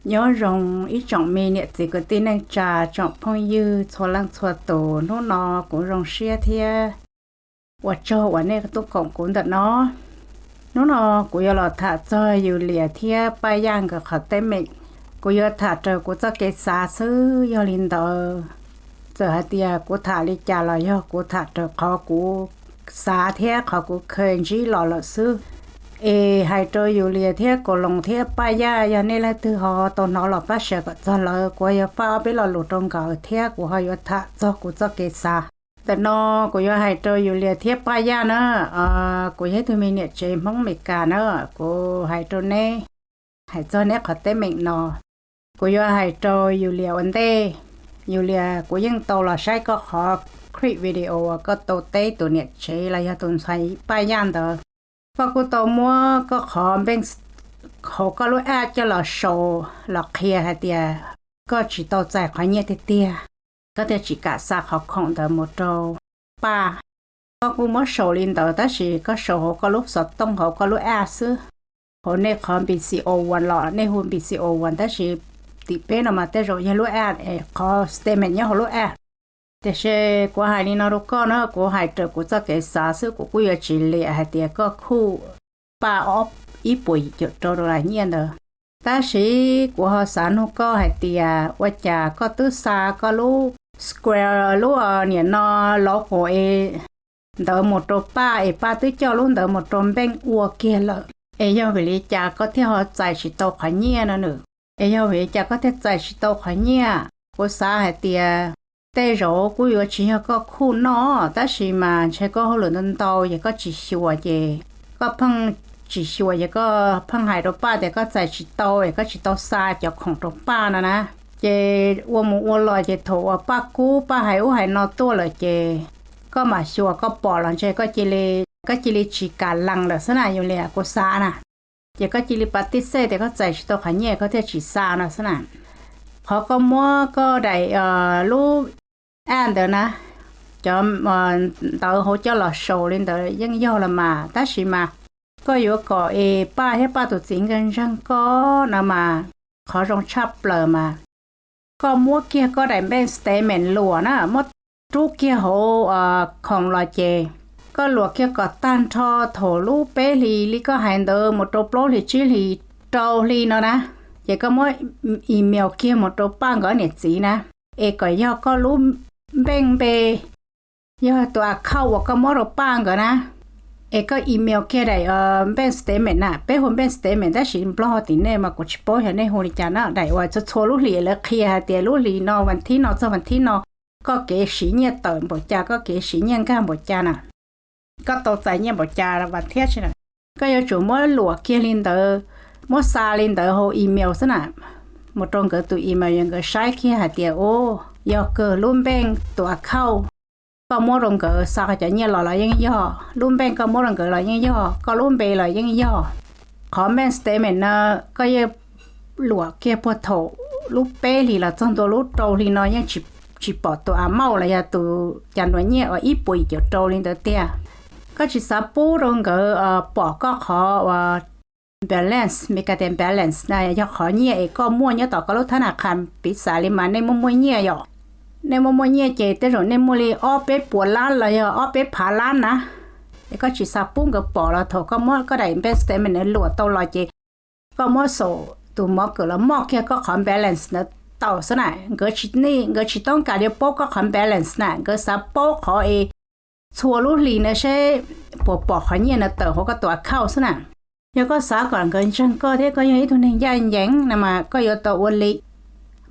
Nyob zoo ib tsoom me niam txiv kwv tij neej tsa, tsoom phooj ywg txhua leej txhua tus, hnub no kuv zoo siab thiab ua tsaug uas nej tuaj koom kuv ntawm no. Hnub no kuv yuav los tham txog Yus Lias thiab Paj Yaj nkawd qhov teeb meem. Kuv yuav tham raws kuv txoj kev xav xwb, yog li ntawd txawm hais tias kuv tham li cas los yog kuv tham raws qhov kuv xav thiab qhov kuv kheev ntsib los lawm xwb. Es hais rau Yus Lias thiab Kaus Loos thiab Paj Yaj, yog nej leej twg ho tau hnov los pab share kom txog lawv, kuv ho yuav faj ob peb lo lus rau nkawd thiab kuv ho yuav tham txog kuv txoj kev xav. Ntawm no kuv yuav hais rau Yus Lias thiab Paj Yaj na, kuv yog ib tug me niam tsev Hmoob Amelikas na, kuv hais rau neb, hais txog neb qhov teeb meem no. Kuv yuav hais rau Yus Lias ua ntej. Yus Lias, kuv yeej tau los saib koj qhov clip video uas koj tau teb tus niam tsev los yog tus ntxhais Paj Yaj ntawd. Koj kuj tau muab koj qhov npeej hauv koj lub app coj los sau, los qhia hais tias koj tsis tau txais qhov nyiaj tiag tiag, koj thiaj tsis kam xa qhov khoom ntawd mus rau Paj. Koj kuj muab sau li ntawd tab sis koj sau hauv koj lub xov tooj hauv koj lub app xwb. Hauv nej qhov B C O One los nej hu B C O One tab sis tim peb no mas tej zaum yog lub app es qhov statement nyob hauv lub app. Tiam sis kuv hais li no rau koj na, kuv hais raws kuv txoj kev xav xwb, kuv kuj yuav tsis liam hais tias koj khuj Paj ob, ib puas yim caum rau dollar nyiaj ntawd. Tab sis kuv ho xav nug koj hais tias ua cas koj twb xa koj lub Square lub niam no logo es ntawd mus rau Paj es Paj twb coj lub ntawd mus rau npeej ua kiag lawm, es yog vim li cas koj thiaj ho txais tsis tau qhov nyiaj no nws? Es yog vim li cas koj thiaj txais tsis tau qhov nyiaj? Kuv xav hais tias tej zaum kuj yuav tsis yog koj khuj noj, tab sis mas ntshe koj hauj lwm ntau ntau ces koj tsis xyuas ces koj pheej tsis xyuas ces koj pheej hais rau Paj tias koj txais tsis tau es koj tsis tau xa cov khoom rau Paj no na. Ces ua mus ua los ces thaum uas Paj kub Paj hais ub hais no tuaj lawm ces koj mam xyuas koj pom los ntshe koj cia li tsis kam lees lawm xwb na, Yus Lias, kuv xav na. Ces koj cia li pas tij xej tias koj txais tsis tau qhov nyiaj koj thiaj tsis xa no xwb na. Qhov koj muab koj daim lub app ntawd na, cov ntawd hauv coj los sau li ntawd yeej yog los mas, tab sis mas koj yuav kom es Paj thiab Paj tus txiv nkawd ntseeg koj no mas qhov zoo tshaj plaws mas koj muab kiag koj daim bank statement luam na, muab rub kiag hauv khoom los ces koj luam kiag kom tag nrho thaum lub peb hlis li koj hais ntawd mus rau plaub hlis tsib hlis rau hli no na, ces koj muab email kiag mus rau Paj nkawd niam txiv na, es kom yog koj lub npeej npe, yog tus account uas koj muab rau Paj nkawd na, es koj email kiag daim bank statement na, peb hu bank statement tab sis Nplog tim nej mas kuv tsis paub xyov nej hu li cas na, daim uas txhua txhua lub hlis lawv qhia hais tias lub hlis no vas thib no txog vas thib no koj kev siv nyiaj tawm npaum cas, koj kev siv nyiaj nkag npaum cas na, koj tau txais nyiaj npaum cas vas thiab tsi na. Koj yuav tsum muab luam kiag li ntawd, muab xa li ntawd hauv email xwb na, mus rau nkawd tus email, yog nkawd saib kiag hais tias, o, yog kawg lub npeej tus account koj muab rau nkawd xa cov nyiaj los los yeej yog, lub npeej koj muab rau nkawd los yeej yog, koj lub npe los yeej yog. Qhov bank statement na, koj yeej luam kiag puag thaum lub peb hlis los txog ntua lub rau hli no yeej tsis pom tus amount los yog tus cas nrua nyiaj uas ib puas yim caum rau li ntawd tiag. Koj tsis xav pub rau nkawd pom koj qhov uas balance, Meskas tias balance na yog qhov nyiaj es koj muaj nyob tom koj lub thab nas khas. Piv xam li mas nej muaj muaj nyiaj yom, nej muaj muaj nyiaj ces tej zaum nej muaj li ob peb puas lab los yog ob peb phav lab na, es koj tsis xav pub nkawd pom los thaum koj muab koj daim bank statement luam tau los ces koj muab xaum tus mov kawm los moj kiag koj qhov balance ntawd tau xwb na. Nkawd tsis, nkawd tsis toob kas yuav paub koj qhov balance na, nkawd xav paub qhov es txhua lub hlis na seb puas pom qhov nyiaj na tawm hauv koj tus account xwb na. Yog koj xav kom nkawd ntseeg koj thiab koj yog ib tug neeg ncaj ncees no mas koj yuav tau ua li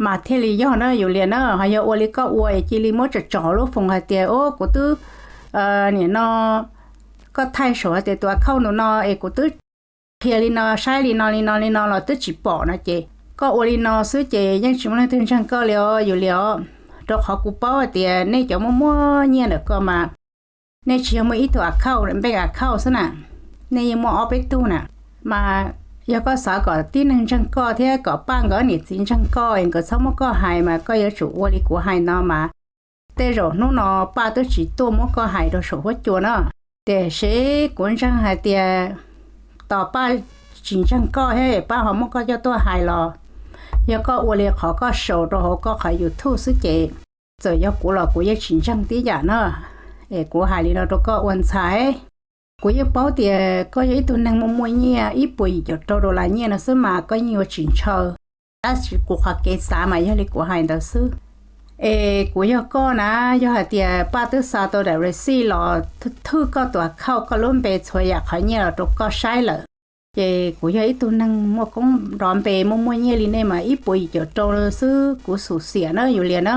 mas thiaj li yog na Yus Lias na. Ho yog ua li koj ua es cia li muab tsom tsom hauv lub foos hais tias, o, kuv twb, nim no koj thaij saum hais tias tus account no es kuv twb qhia li no, saib li no li no li no los twb tsis pom no ces koj ua li no xwb ces yeej tsis muaj leej twg ntseeg koj li os Yus Lias os. Rau qhov kuv paub hais tias nej cov muaj muaj nyiaj ntawm ko mas nej tsis yog muaj ib tug account, bank account xwb na, nej yeej muaj ob peb tug na. Mas yog koj xav kom tib neeg ntseeg koj thiab kom Paj nkawd niam txiv ntseeg koj es nkawd txhob muab koj hais mas koj yuav tsum ua li kuv hais no mas tej zaum hnub no Paj twb tsis tuaj muab koj hais rau saum huab cua na. Tiam sis kuv ntseeg hais tias tos Paj tsis ntseeg koj thiab Paj ho muab koj coj tuaj hais los Yog koj ua li qhov koj sau rau hauv koj qhov YouTube xwb ces txawm yog kuv los kuv yeej tsis ntseeg tib yam na. Es kuv hais li no rau koj ua ntxhais, kuv yeej paub tias koj yog ib tug neeg muaj muaj nyiaj ib puas yim caum rau dollar nyiaj no xwb mas koj yeej yuav tsis ntshaw. Tab sis kuv qhov kev xav mas yog li kuv hais ntawd xwb. Es kuv yog koj na, yog hais tias Paj twb xa tau daim receipt los thwj koj tus account, koj lub npe, txhua yam qhov nyiaj los rau koj saib lawm, ces kuv yog ib tug neeg muaj koob nrov npe muaj muaj nyiaj li nej mas ib puas yim caum rau xwb kuv xum xiam na Yus Lias na.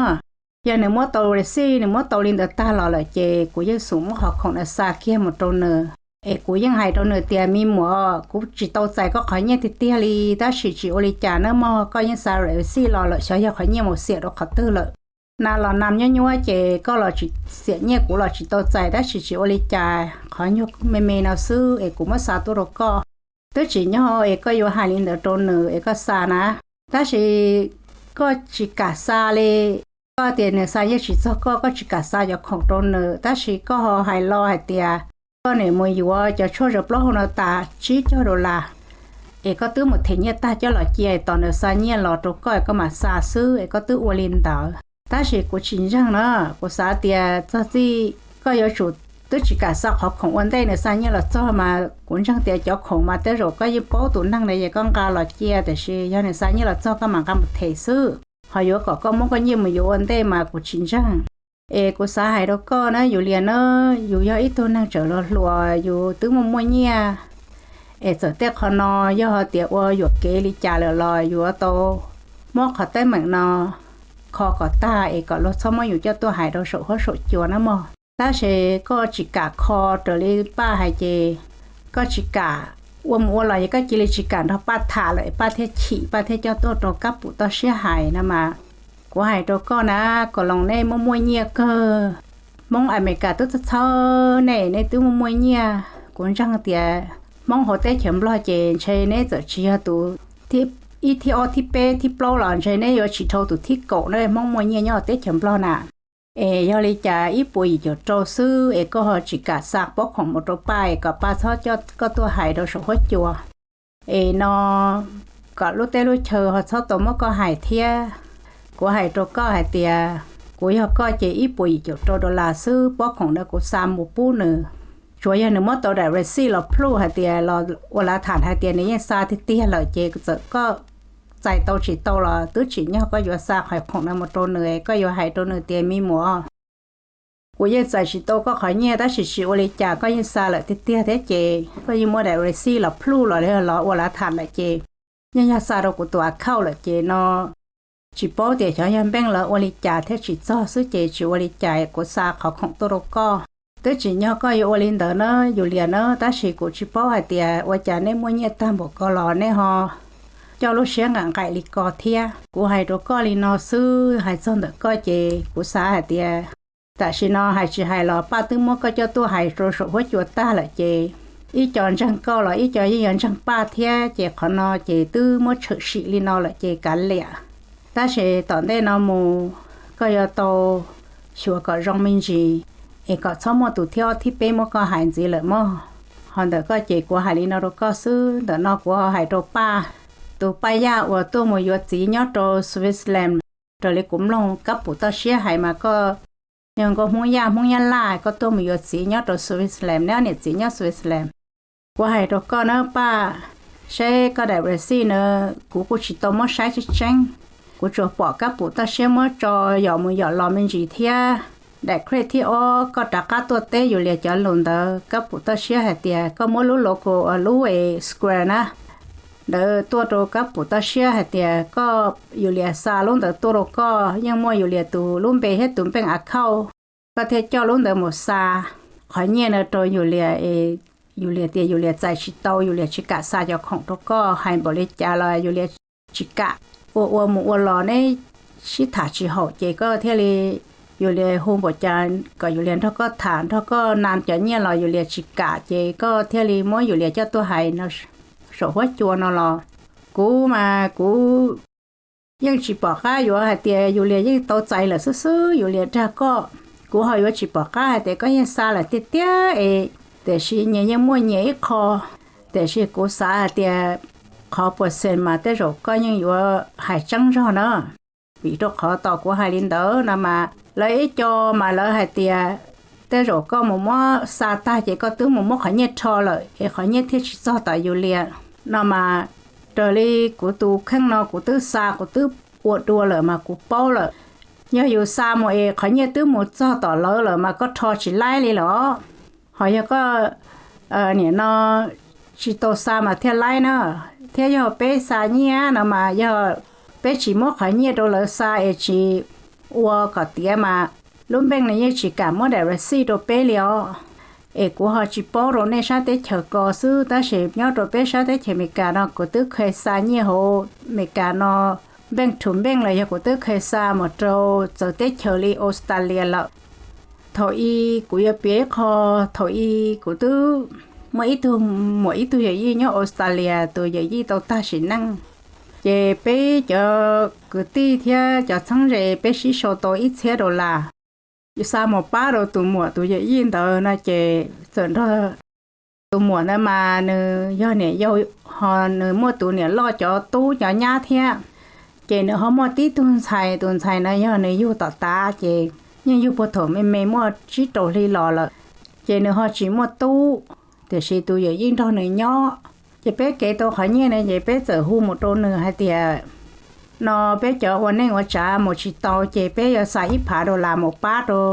Yog nws muab tau receipt, nws muab tau li ntawd tag los lawm ces kuv yeej xum muab qhov khoom ntawd xa kiag mus rau nws. Es kuv yeej hais rau nws tias me muam, kuv tsis tau txais koj qhov nyiaj tiag tiag li, tab sis tsis ua li cas nawb mog, koj yeej xa receipt los lawm, xyov yog qhov nyiaj mus xiam rau qhov twg lawm. Nas los nas nyuab nyuab ces koj los tsis xiam nyiaj, kuv los tsis tau txais, tab sis tsis ua li cas, qhov nyuag me me no xwb es kuv muab xa tuaj rau koj. Twb tsim nyog es koj yuav hais li ntawd rau nws es koj xa na, tab sis koj tsis kam xa li. Koj tias nws xa nyiaj tsis txog koj, koj tsis kam xa cov khoom rau nws, tab sis koj ho hais los hais tias koj niam mus yuav cov tshuaj zaws plaub hau no tas tsib caug dollar, es koj twb mus them nyiaj tag coj los cia es tos nws xa nyiaj los rau koj es koj mam xa xwb es koj twb ua li ntawd. Tab sis kuv tsis ntseeg na, kuv xav tias txog txij koj yuav tsum twb tsis kam xa qhov khoom ua ntej nws xa nyiaj los txog mas kuv ntseeg tias cov khoom mas tej zaum koj yeej paub tus neeg ntawd es koj nqa los cia, tiam sis yog nws xa nyiaj los txog koj mam nqa mus them xwb, ho yuav kom koj muab koj nyiaj mus yuav ua ntej mas kuv tsis ntseeg. Es kuv xav hais rau koj na Yus Lias na, yus yog ib tug neeg tseem hluas hluas, yus twb muaj muaj nyiaj, es txawm tej qhov no yog tias ua yuam kev li cas lawm los yuav tau muab qhov teeb meem no kho kom tag es kom luag txhob muab yus coj tuaj hais rau saum huab saum cua na mog. Tab sis koj tsis kam kho raws li Paj hais ces koj tsis kam ua mus ua los ces koj cia li tsis kam nrog Paj tham lawm, Paj thiaj chim, Paj thiaj coj tuaj rau Kab Pum toj siab hais no mas. Kuv hais rau koj na, Koos Loos nej muaj muaj nyiaj kawg, Hmoob Amelikas twb txhawj txhawj nej, nej twb muaj muaj nyiaj, kuv ntseeg tias Hmoob hauv teb chaws Nplog ces ntshe neb txawm tsis yog tus ib thib ob thib peb thib plaub los ntshe neb yuav tsis dhau tus thib kaum na, Hmoob muaj nyiaj nyob teb chaws Nplog na. Es yog li cas ib puas yim caum rau xwb es koj ho tsis kam xa pob khoom mus rau Paj es kom Paj txhob coj koj tuaj hais rau saum huab cua es no kom lub teb lub chaw ho txhob tau muab koj hais thiab. Kuv hais rau koj hais tias kuv yog koj ces ib puas yim caum rau dollar xwb, pob khoom ntawd kuv xa mus pub nws. Tsuas yog nws muab tau daim receipt los proof hais tias, los ua lav tham hais tias nws yeej xa tiag tiag lawm ces txawm koj txais tau tsis tau los twb tsim nyog koj yuav xa qhov khoom ntawd mus rau nws, koj yuav hais rau nws tias me muam, kuv yeej txais tsis tau koj qhov nyiaj tab sis tsis ua li cas koj yeej xa lawm tiag tiag thiab ces koj yeej muab daim receipt los proof los los ua lav tham lawm ces yeej yog xa rau kuv tus account lawm ces no tsis paub tias xyov yog npeej lawv ua li cas thiab tsis txog xwb ces tsis ua li cas kuv xa qhov khoom tuaj rau koj. Twb tsim nyog koj yuav ua li ntawd na Yus Lias na, tab sis kuv tsis paub hais tias ua cas nej muaj nyiaj tag npaum ko los nej ho coj lub siab nqaim nqaim li ko thiab. Kuv hais rau koj li no xwb, hais txog ntawm koj ces kuv xav hais tias tam sim no hais tsis hais los Paj twb muab koj coj tuaj hais rau saum huab cua tag lawm ces ib co ntseeg koj los ib co yeej yuav ntseeg Paj thiab ces qhov no ces twb muab tshwm sim li no lawm ces kav liam. Tab sis tom ntej no mus koj yuav tau xyuas kom zoo me ntsis es kom txhob muaj tus thib ob thib peb muab koj hais ntxiv lawm mog. Ho ntawm koj ces kuv hais li no rau koj xwb, ntawm no kuv ho hais rau Paj, tus Paj Yaj uas tuaj mus yuav txiv nyob rau Switzerland. Raws li kuv mloog Kab Pum toj siab hais mas koj yog nkauj Hmoob Yaj, Hmoob Nyab Laj, koj tuaj mus yuav txiv nyob rau Switzerland, neb niam txiv nyob Switzerland. Kuv hais rau koj na Paj, seb koj daim receipt na, kuv kuj tsis tau muab saib tseeb tseeb. Kuv tsuas pom Kab Pum toj siab muab tso yom mus yom los me ntsis thiab. Daim credit thib ob koj rov qab tuaj teb Yus Lias cov lus ntawd, Kab Pum toj siab hais tias koj muab lub logo, lub Square na, ntawd tuaj rau Kab Pum toj siab hais tias koj, Yus Lias xa lub ntawd tuaj rau koj, yeej muaj Yus Lias tus lub npe thiab tus npeej account. Koj thiaj coj lub ntawd mus xa qhov nyiaj na rau Yus Lias es Yus Lias tias Yus Lias txais tsis tau, Yus Lias tsis kam xa cov khoom rau koj, hais npaum li cas los Yus Lias tsis kam. Ua ua mus ua los neb sib tham tsis haum ces koj thiaj li, Yus Lias hu npaum cas kom Yus Lias nrog koj tham, nrog koj nas cov nyiaj los Yus Lias tsis kam ces koj thiaj li muab Yus Lias coj tuaj hais no saum huab cua no los. Kuv mas kuv yeej tsis pom qab yuav hais tias Yus Lias yeej tau txais lawm xwb xwb, Yus Lias dag koj. Kuv ho yuav tsis pom qab hais tias koj yeej xa lawm tiag tiag es, tiam sis nyias yeej muaj nyias ib qho. Tiam sis kuv xav hais tias qhov puas xees mas tej zaum koj yeej yuav hais tseeb zog na. Vim rau qhov tom kuv hais li ntawd no mas lawv ib co mas lawv hais tias tej zaum koj mus muab xa tag ces koj twb mus muab qhov nyiaj rho lawm es qhov nyiaj thiaj tsis txog tom yus li no mas, raws li kuv tus kheej no kuv twb xa kuv twb ua dua lawm mas kuv paub lawm. Yog yus xa mus es qhov nyiaj twb mus txog tom lawv lawm mas koj rho tsis laib li los. Ho yog koj nim no tsis tau xa mas thiaj laib na. Thiab yog peb xa nyiaj no mas yog peb tsis muab qhov nyiaj rau lawv xa es tsis ua kom tiav mas lub npeej no yeej tsis kam muab daim receipt rau peb li os. Es kuv ho tsis paub rau nej sab teb chaws ko xwb, tab sis nyob rau peb sab teb chaws Amelikas no kuv twb kheev xa nyiaj hauv Amelikas no npeej to npeej los yog kuv twb kheev xa mus rau txawv teb chaws li Australia lawm. Thaum i kuv yuav piav ib qho, thaum i kuv twb muaj ib tug muam ib tug yawm yij nyob Australia, tus yawm yij tau tag sim neej. Ces peb cov kwv tij thiab cov txheeb ze peb sib sau tau ib txhiab dollar xa mus pab rau tus muam tus yawm yij ntawd no ces txawm nrog tus muam ntawd mas nws yog niam yau, ho nws muaj tus niam loj cov tub cov nyab thiab. Ces nws ho muaj tib tug ntxhais, tus ntxhais na yog nws yug tom tav ces yeej yug puag thaum me me muaj tsib rau hli los lawm. Ces nws ho tsis muaj tub, tiam sis tus yawm yij nrog nws nyob. Ces peb kev tau qhov nyiaj ne ces peb txawm hu mus rau nws hais tias no peb cov ua neej ua tsav mus tsis tau ces peb yuav xa ib phav dollar mus pab rau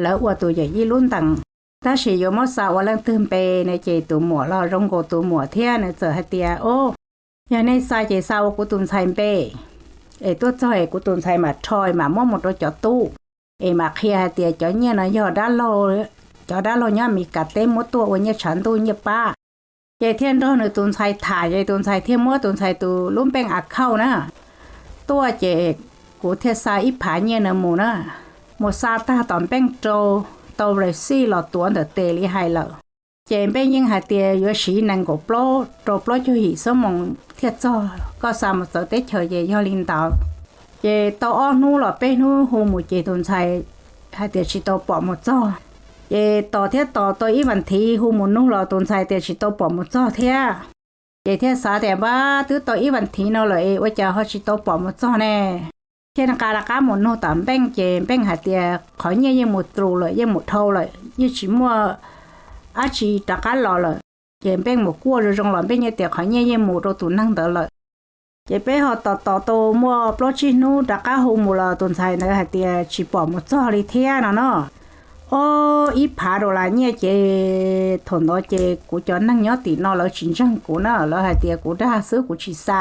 lawv ua tus yawm yij lub ntees. Tab sis yuav muab xa ua leej twg npe ne? Ces tus muam los zoo nkaus tus muam thiab nws txawm hais tias o, yog nej xa ces xa ua kuv tus ntxhais npe, es tuaj txog es kuv tus ntxhais mam rho mam muab mus rau cov tub, es mam qhia hais tias cov nyiaj no yog dab laug, cov dab laug nyob Amelikas teb muab tuaj ua nyiaj tshav ntuj nyiaj pab. Ces thiaj nrog nws tus ntxhais tham ces tus ntxhais thiaj muab tus ntxhais tus lub npeej account na tuaj ces kuv thiaj xa ib phav nyiaj no mus na, mus xa tag tom npeej rau, tau receipt los tuav ntawm tes li hais lawm. Ces npeej yeej hais tias yuav siv nees nkaum plaub rau plaub caug yim xuab moos thiaj txog, koj xa mus txawv teb chaws ces yog li ntawd. Ces tau ob hnub los peb hnub hu mus ces tus ntxhais hais tias tsis tau pom mus txog. Ces tos thiab tos tau ib vas thiv hu mus nug los tus ntxhais tias tsis tau pom mus txog thiab. Ces thiaj xav tias npab twb tau ib vas thiv no lawm es ua cas ho tsis tau pom mus txog ne? Thiaj nqa rov qab mus nug tom npeej ces npeej hais tias qhov nyiaj yeej mus through lawm, yeej mus dhau lawm, yeej tsis muaj dab tsi rov qab los lawm. Ces npeej mus kuaj zoo zoo los npeej yeej tias qhov nyiaj yeej mus rau tus neeg ntawd lawm. Ces peb ho tos tos tau muaj plaub tsib hnub rov qab hu mus los tus ntxhais ntawd hais tias tsis pom mus txog li thiab no no. Ob ib phav dollar nyiaj ces thaum ntawd ces kuv cov neeg nyob tim no lawv tsis ntseeg kuv na, lawv hais tias kuv dag xwb kuv tsis xa.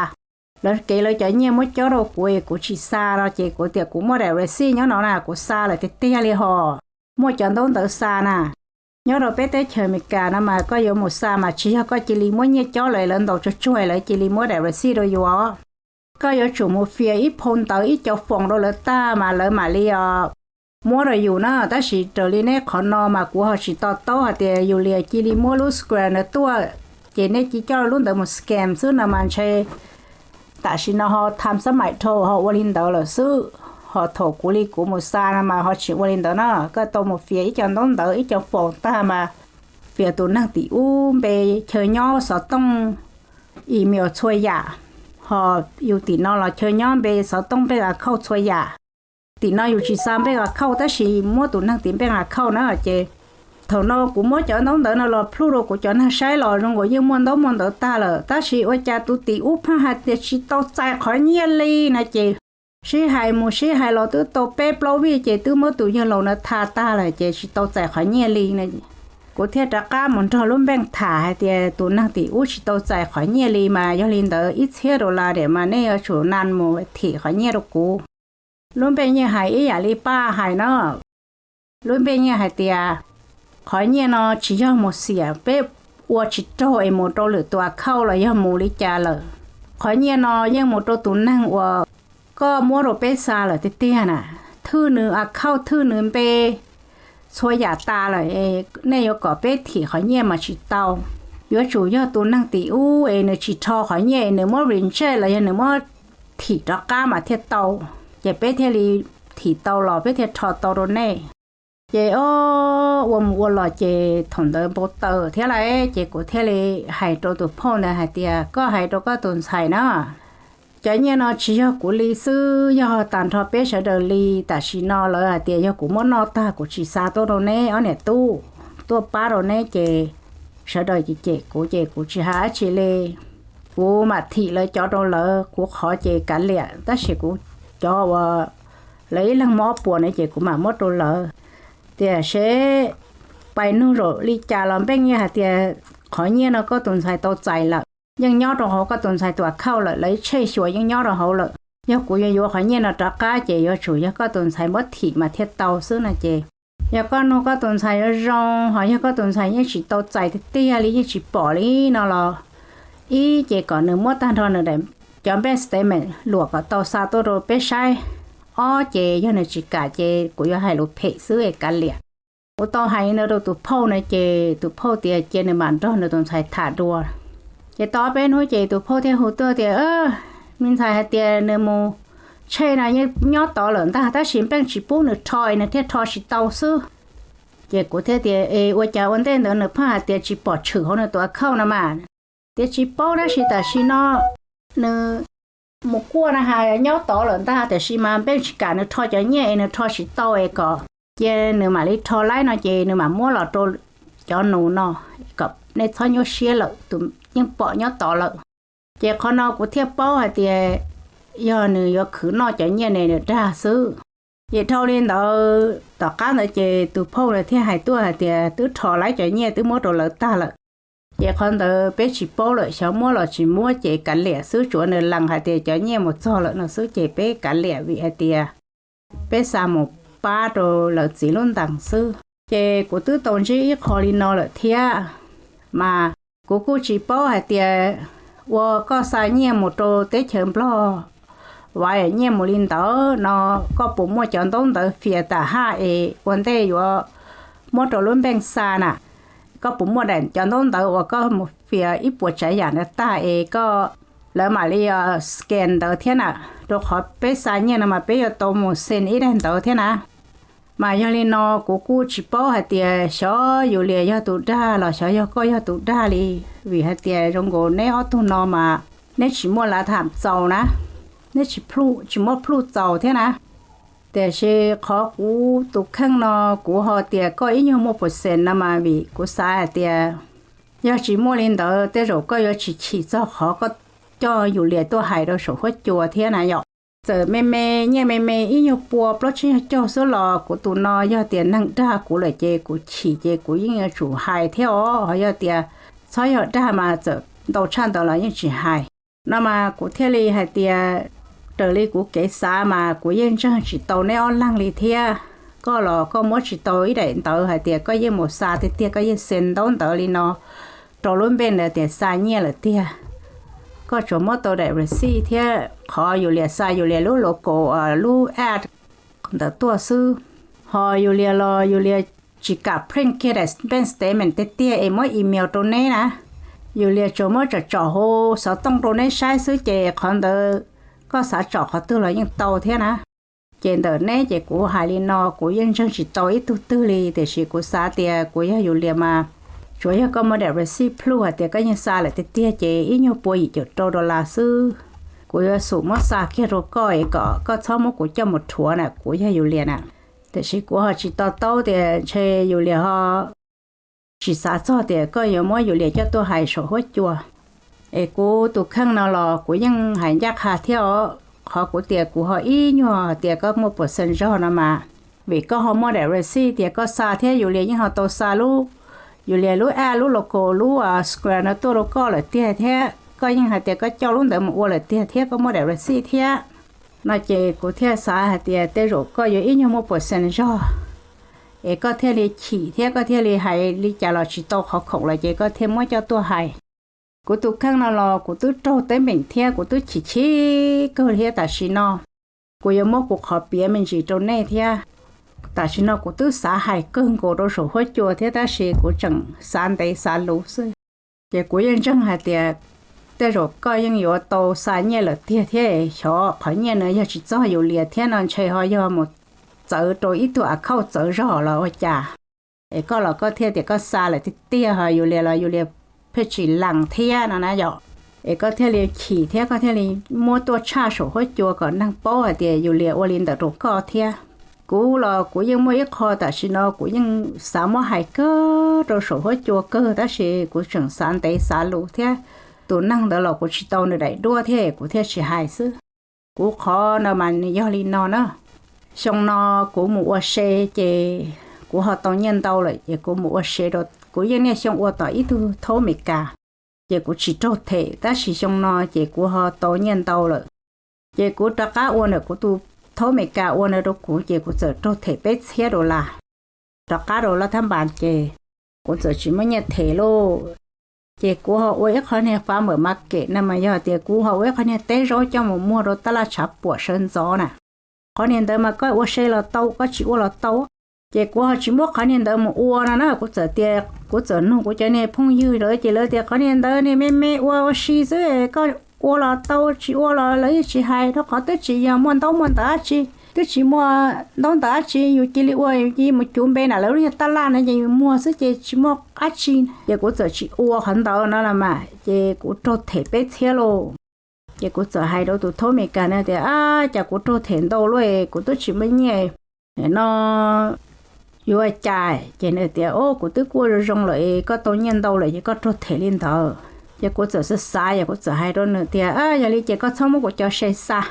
Lawv kev lawv cov nyiaj muab cob rau kuv es kuv tsis xa no ces kuv tias kuv muaj daim receipt nyob no na, kuv xa lawm tiag tiag li hos, muaj cov ntaub ntawv xa na. Nyob rau peb teb chaws Amelikas no mas koj yuav mus xa mas tsis yog koj cia li muab nyiaj cob lawm lawv ntaus tsuag tsuag lawv cia li muab daim receipt rau yus. Koj yuav tsum mus fias ib phau ntawv ib co foom rau lawv tag mas lawv mam li os muab rau yus na. Tab sis raws li nej qhov no mas kuv ho tsis to taub hais tias yus li cia li muab lub square ntawd tuaj ces nej cia coj lub ntawd mus scan xwb no mas ntshe tam sim no ho time xab maim dhau ho ua li ntawd lawm xwb. Ho thaum kuv li kuv mus xa no mas ho tsis ua li ntawd na, koj tau mus fias ib co ntaub ntawv ib co foom tag mas fias tus neeg tim ub npe, chaw nyob, xov tooj, email txhua yam. Ho yus tim no los chaw nyob, npe, xov tooj, npeej account txhua yam. Tim no yus tsis xa npeej account tab sis muab tus neeg tim npeej account na ces thaum no kuv muab cov ntaub ntawv no los plhuj rau kuv cov neeg saib los zoo nkaus yeej muaj ntaub muaj ntawv tag lawm, tab sis ua cas tus tim ub pheej hais tias tsis tau txais qhov nyiaj li no ces sib hais mus sib hais los twb tau peb plaub vij ces twb muab tus yawg laus no tha tag lawm ces tsis tau txais qhov nyiaj li no. Kuv thiaj rov qab mus nrog lub npeej tham hais tias tus neeg tim ub tsis tau txais qhov nyiaj li mas yog li ntawd ib txhiab dollar mas nej yuav tsum na mus thim qhov nyiaj rau kuv. Lub npeej yeej hais ib yam li paj hais no. Lub npeej yeej hais tias qhov nyiaj no tsis yog mus xiam peb ua tsis raug es mus rau lwm tus account los yog mus li cas lawm. Qhov nyiaj no yeej mus rau tus neeg uas koj muab rau peb xa lawm tiag tiag na, thwj nws account, thwj nws npe, txhua yam tas lawm, nej yuav kom peb thim qhov nyiaj mas tsis tau. Yuav tsum yog tus neeg tim ub es nws tsis rho qhov nyiaj es nws muab reject los yog nws muab thim rov qab mas thiaj tau, ces peb thiaj li thim tau los peb thiaj rho tau rau nej. Ces ob ua mus ua los ces thaum ntawd npau taws thiab lawm ces kuv thiaj li hais rau tus phauj ntawd hais tias, koj hais rau koj tus ntxhais na, cov nyiaj no tsis yog kuv li xwb, yog tag nrho peb sawv daws li. Tam sim no lawv hais tias yog kuv muab noj tag kuv tsis xa tuaj rau neb ob niam tub, tuaj pab rau neb ces sawv daws cem cem kuv ces kuv tsis hais dab tsi li. Kuv mam thim lawv cov rau lawv, kuv qhov ces kav liam, tab sis kuv cov uas lawv ib leeg muaj ob puas na ces kuv mam muab rau lawv tiam sis pais nug zaum li cas los npeej yeej hais tias qhov nyiaj no koj tus ntxhais tau txais lawm, yeej nyob rau hauv koj tus ntxhais tus account lawm, lawv ib tshej xyuas yeej nyob rau hauv lawm. Yog kuv yuav yuav qhov nyiaj no rov qab ces yuav tsum yog koj tus ntxhais muab thim mas thiaj tau xwb no ces, yog koj nug koj tus ntxhais zoo zoo, ho yog koj tus ntxhais yeej tsis tau txais tiag tiag li, yeej tsis pom li no los, ib ces kom nws muab tag nrho nws daim cov bank statement luam kom tau xa tuaj rau peb saib. Ob ces yog nws tsis kam ces kuv yuav hais lus phem xwb es kav liam. Kuv tau hais li ntawd rau tus phauj na ces tus phauj tias cia nws mam nrog nws tus ntxhais tham dua. Ces tau ob peb hnub ces tus phauj thiaj hu tuaj tias, me ntxhais hais tias nws mus, tshej no yeej nyob tod lawm ntag, tab sis npeej tsis pub nws rho es nws thiaj rho tsis tau xwb. Ces kuv thiaj tias, es ua cas ua ntej ntawd nws pheej hais tias tsis pom tshwm hauv nws tus account no mas? Tias tsis paub tab sis tam sim no nws mus kuaj na has nyob tod lawm ntag, tiam sis mas npeej tsis kam nws rho cov nyiaj es nws rho tsis tau es kom cia nws mam li rho laib no ces nws mam muab los rau cov nus no, kom nej txhob nyuaj siab lawm, tus yeej pom nyob tod lawm. Ces qhov no kuv thiaj paub hais tias yog nws yuav khwv noj cov nyiaj ne nws dag xwb. Ces dhau li ntawd tom qab ntawd ces tus phauj lawv thiaj hais tuaj hais tias twb rho laib cov nyiaj twb muab rau lawv tag lawm. Ces qhov ntawd peb tsis paub lawm, xyov muab los tsis muab ces kav liam xwb, tsuav nws lees hais tias cov nyiaj mus txog lawm no xwb ces peb kav liam vim hais tias peb xa mus pab rau lawv txiv lub ntees xwb. Ces kuv twb tau ntsib ib qho li no lawm thiab, mas kuv kuj tsis paub hais tias ua koj xa nyiaj mus rau teb chaws Nplog, vaiv nyiaj mus li ntawd no, koj puas muaj cov ntaub ntawv fias tam haj es ua ntej yuav muab rau lub npeej xa na? Koj puas muaj daim cov ntaub ntawv uas koj mus fias ib puas tsav yam ntawd tag es koj, lawv mam li scan ntawd thiab na? Rau qhov peb xa nyiaj no mas peb yuav tau mus send ib daim ntawv thiab na. Mas yog li no kuv kuj tsis paub hais tias xyov Yulias yog tus dag los xyov yog koj yog tus dag li, vim hais tias zoo nkaus neb ob tug no mas neb tsis muaj lav tham txaus na, neb tsis plhu, tsis muaj plhu txaus thiab na. Tiam sis qhov kuv tus kheej no kuv ho tias koj ib nyuag muaj percent no mas vim kuv xav hais tias yog tsis muaj li ntawd tej zaum koj yuav tsis chim txog qhov koj coj Yulias tuaj hais rau saum huab cua thiab na yom. Txawm me me, nyiaj me me ib nyuag pua plaub tsib nyuag caug xwb los kuv tus no yog tias neeg dag kuv lawm ces kuv chim ces kuv yeej yuav tsum hais thiab os. Ho yog tias txhob yog dag mas txawm ntau tshaj ntawd los yeej tsis hais. No mas kuv thiaj li hais tias raws li kuv kev xav mas kuv yeej ntseeg tsis tau neb ob leeg li thiab. Koj los koj muab tsis tau ib daim ntawv hais tias koj yeej mus xa tiag tiag, koj yeej send ntaub ntawv li no rau lub npeej ntawd tias xa nyiaj lawm tiag. Koj tsuas muab tau daim receipt thiab qhov Yulias xa Yulias lub logo, lub ad ntawd tuaj xwb. Ho Yulias los Yulias tsis kam print kiag daim bank statement tiag tiag es muab email rau neb na. Yulias tsuas muab tsom tsom hauv xov tooj rau neb saib xwb ces qhov ntawd koj xav tsom qhov twg los yeej tau thiab na. Ces ntawm neb ces kuv hais li no kuv yeej ntseeg tsis tau ib tug twg li, tiam sis kuv xav tias kuv yog Yulias mas tsuas yog koj muaj daim receipt proof hais tias koj yeej xa lawm tiag tiag ces ib nyuag pua yim caum rau dollar xwb. Kuv yuav xub muab xa kiag rau koj es kom koj txhob muab kuv coj mus rhuav na, kuv yog Yulias na. Tiam sis kuv ho tsis to taub tias ntshe Yulias ho tsis xav txog tias koj yuav muab Yulias coj tuaj hais saum huab cua. Es kuv tus kheej no los kuv yeej hais ncaj qha thiab os. Qhov kuv tias kuv ho ib nyuag tias koj muaj percent zog no mas vim koj ho muaj daim receipt tias koj xa thiab Yulias yeej ho tau xa lub, Yulias lub ad, lub logo, lub square no tuaj rau koj lawm tiag thiab koj yeej hais tias koj coj lub ntawd mus ua lawm tiag thiab koj muaj daim receipt thiab. No ces kuv thiaj xav hais tias tej zaum koj yuav ib nyuag muaj percent zog, es koj thiaj li chim thiab koj thiaj li hais li cas los tsis tau qhov khoom lawm ces koj thiaj muab coj tuaj hais. Kuv tus kheej no los kuv twb raug teeb meem thiab kuv twb chim chim kawg thiab tam sim no. Kuv yuav muab kuv qhov piav me ntsis rau nej thiab. Tam sim no kuv twb xav hais kawg nkaus rau saum huab cua thiab tab sis kuv tseem xav ntev xav luv xwb. Ces kuv yeej ntseeg hais tias tej zaum koj yeej yuav tau xa nyiaj lawm tiag thiab, xyov qhov nyiaj no yog tsis txog Yulias thiab no ntshe ho yog mus txawv rau ib tug account txawv zog los ua cas? Es koj los koj thiaj tias koj xa lawm tiag tiag, ho Yulia los Yulia pheej tsis lees thiab no na yom. Es koj thiaj li chim thiab koj thiaj li muab tuaj tshaj saum huab cua kom neeg paub hais tias Yulia ua li ntawd rau koj thiab. Kuv los kuv yeej muaj ib qho tam sim no kuv yeej xav muab hais kawg rau saum huab cua kawg tab sis kuv tseem xav ntev xav luv thiab. Tus neeg ntawd los kuv tsis tau nws daim duab thiab kuv thiaj tsis hais xwb. Kuv qhov no mas nws yog li no na. Xyoo no kuv mus ua se ces kuv ho tau nyiaj ntau lawm ces kuv mus ua se rau, kuv yeej niaj xyoo ua tom ib tug thaub Amelikas, ces kuv tsis raug them tab sis xyoo no ces kuv ho tau nyiaj ntau lawm. Ces kuv rov qab ua ntawm kuv tus thaub Amelikas ua ntawd rau kuv ces kuv txawm raug them peb txhiab dollar rov qab rau lab thab npas ces kuv txawm tsis muaj nyiaj them lauj. Ces kuv ho ua ib qho niag farmers market na mas yog tias kuv ho ua ib qho niag teb zaub coj mus muag rau tab laj tshav puam sawv ntxov na. Qhov niag ntawd mas koj ua se los tau koj tsis ua los tau. Ces kuv ho tsis muab qhov niag ntawd mus ua no na, kuv txawm tias, kuv txawm nug kuv cov niag phooj ywg lawm ces lawv tias qhov niag ntawd niag me me ua ua si xwb, koj ua los tau tsis ua los lawv yeej tsis hais rau qhov twb tsis yog muaj ntaub muaj ntawv dab tsi, twb tsis muaj ntaub ntawv dab tsi yus cia li ua yus cia li mus cuv npe na lawv lub niag tab laj na ces yus muag xwb ces tsis muaj dab tsi. Ces kuv txawm tsis ua qhov ntawd no los mas ces kuv raug them peb txhiab lauj. Ces kuv txawm hais rau tus thaub Amelikas na tias, ab, cas kuv raug them ntau luaj, kuv twb tsis muaj nyiaj no yuav ua cas? Ces nws tias, o, kuv twb kuaj zoo zoo lawm, koj tau nyiaj ntau lawm ces koj raug them li ntawd. Ces kuv txawm xav xav yog kuv txawm hais rau nws tias, yog li ces koj txhob muab kuv cov se xa,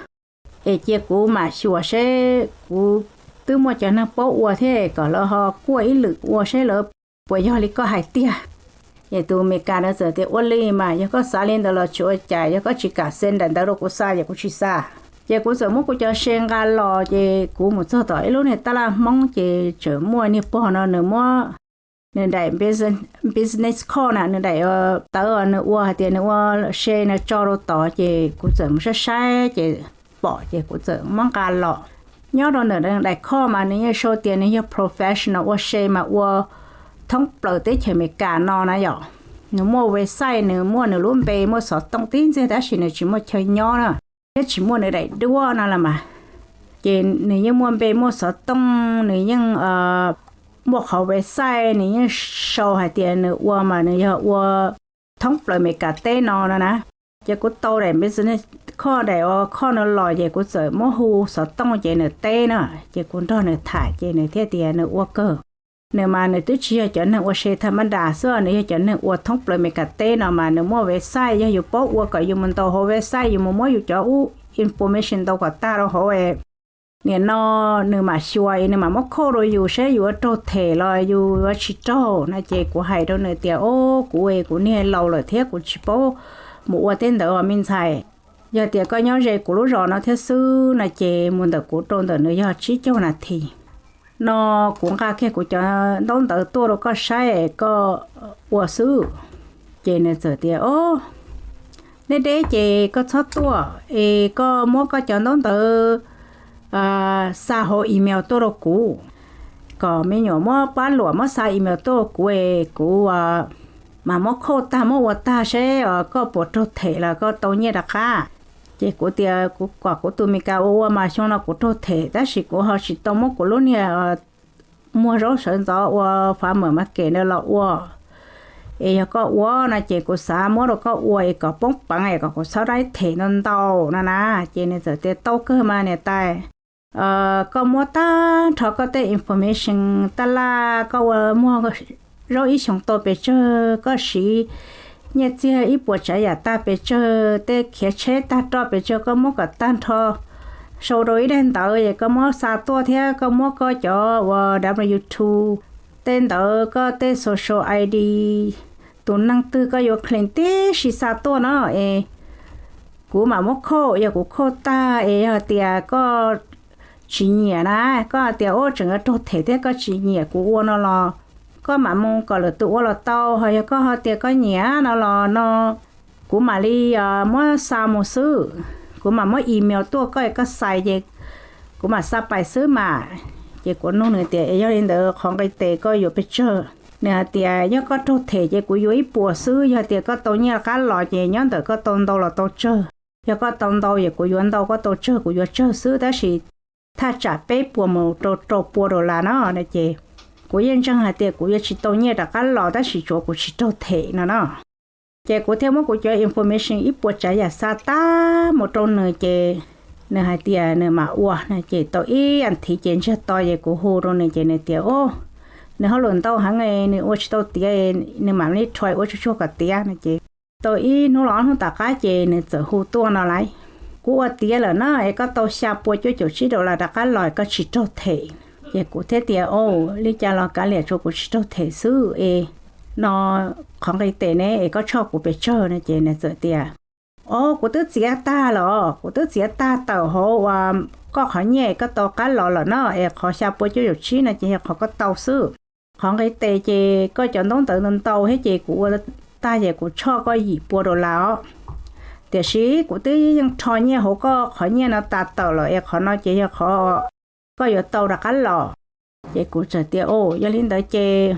es cia kuv mam xyuas seb kuv twb muaj cov neeg paub ua thiab kom lawv ho kuaj ib lwm ua seb lawv puas yog li koj hais tiag. Ces tus Amelikas na txawm tias, ua li mas yog koj xav li ntawd los tsis ua cas, yog koj tsis kam xa daim ntawv rau kuv xa ces kuv tsis xa. Ces kuv txawm muab kuv cov se nqa los ces kuv mus txog tom ib lub niag tab laj Hmoob ces tseem muaj niag pog no nws muab nws daim business card na, nws daim tawv nws ua hais tias nws ua se no tso rau tod ces kuv txawm mus saib saib ces pom ces kuv txawm muab nqa los. Nyob rau ntawm daim card mas nws yeej sau tias nws yog professional ua se mas ua thoob plaws teb chaws Amelikas no na yom. Nws muaj website, nws muaj nws lub npe, muaj xov tooj tib ntxiag tab sis nws tsis muaj chaw nyob na, thiab tsis muaj nws daim duab no los mas. Ces nws yeej muaj npe muaj xov tooj, nws yeej muaj qhov website, nws yeej sau hais tias nws ua mas nws yog ua thoob plaws Amelikas teb no no na. Ces kuv tau daim business card, daim card no los ces kuv txawm muab hu xov tooj ces nws teb na, ces kuv nrog nws tham ces nws thiaj tias nws ua kawg. Nws mas nws twb tsis yog cov neeg ua se tham ma das xwb, nws yog cov neeg ua thoob plaws Amelikas teb no mas nws muaj website, yog yus paub ua kom yus mus ntaus hauv website, yus mus muab yus cov ub information ntaus kom tag rau hauv. Nim no nws mam xyuas es nws mam muab call rau yus saib yus yuav raug them los yus yuav tsis raug no. Ces kuv hais rau nws tias, o, kuv es kuv niag laus lawm thiab kuv tsis paub mus ua tej ntawd os me ntxhais. Yog tias koj nyob ze kuv lub zos no thiab xwb no ces mus ntawm kuv rau ntawm nws yog tsib caug nas this no, kuv nqa kiag kuv cov ntaub ntawv tuaj rau koj saib es koj ua xwb. Ces nws txawm tias, o, deb deb ces koj txhob tuaj es koj muab koj cov ntaub ntawv xa hauv email tuaj rau kuv, kom me nyuam muab pab luam muab xa email tuaj rau kuv es kuv mam muab call tag muab ua tag seb koj puas raug them los koj tau nyiaj rov qab. Ces kuv tias kuv kom kuv tus Amelikas ua ua mas xyoo no kuv raug them tab sis kuv ho tsis tau muab kuv lub niag muag zaub sawv ntxov ua farmers market ntawd los ua. Es yog koj ua no ces kuv xav muab rau koj ua es kom poob peev es kom kuv txhob raug them ntau ntau no na. Ces nws txawm tias tau kawg mas niam tais, koj muab tag nrho koj tej information taj laj koj ua muag zaub ib xyoos tau pes tsawg, koj siv nyiaj txiag ib puas tsav yam tag pes tsawg, tej khiav tsheb tag roj pes tsawg, koj muab kom tag nrho sau rau ib daim ntawv es koj muab xa tuaj thiab koj muab koj cov ua W two tej ntawd, koj tej social ID, tus neeg twg koj yuav claim tib si xa tuaj no es kuv mam muab call, yog kuv call tag es yog tias koj tsis nyiam na, koj hais tias ua tseem yuav raug them thiab koj tsis nyiam kuv ua no los koj mam mus kom lwm tus ua los tau, ho yog koj ho tias koj nyiam no los no kuv mam li muab xa mus xwb. Kuv mam muab email tuaj koj es koj xais ces kuv mam xa pais xwb mas. Ces kuv nug nws tias es yog li ntawd qhov nqi tes koj yuav pes tsawg? Nws hais tias yog koj raug them ces kuv yuav ib puas xwb, yog tias koj tau nyiaj qab los ces nyob ntawm koj tau ntau los tau tsawg. Yog koj tau ntau es kuv yuav ntau, koj tau tsawg kuv yuav tsawg xwb, tab sis thaj tsam peb puas mus rau rau pua dollar no no ces kuv yeej ntseeg hais tias kuv yuav tsis tau nyiaj rov qab los tab sis tsuav kuv tsis raug them no no. Ces kuv thiaj muab kuv cov information ib puas tsav yam xa tag mus rau nws ces nws hais tias nws mam ua no ces tau ib as thiv ces ntsiag to ces kuv hu rau nws ces nws tias o, nws hauj lwm ntau heev, nws ua tsis tau tiav, nws mam li try ua tsuag tsuag kom tiav no ces tau ib hnub los ob hnub tom qab ces nws txawm hu tuaj no lauj, kuv ua tiav lawm na es koj tau xya pua cuaj caum tsib dollar rov qab los koj tsis raug them. Ces kuv thiaj tias o, li cas los kav liam tsuav kuv tsis raug them xwb es no qhov nqi tes ne es koj tshoj kuv pes tsawg no ces nws txawm tias o, kuv twb txiav tag lawm, kuv twb txiav tag tawm hauv uas koj qhov nyiaj koj tau qab los lawm no es qhov xya pua cuaj caum tsib no ces yog qhov koj tau xwb. Qhov nqi tes ces koj cov ntaub ntawv ntau ntau thiab ces kuv ua tag ces kuv tshoj koj yim pua dollar os. Tiam sis kuv twb yeej rho nyiaj hauv koj qhov nyiaj no tas tawm lawm es qhov no ces yog qhov koj yuav tau rov qab los. Ces kuv txawm tias o, yog li ntawd ces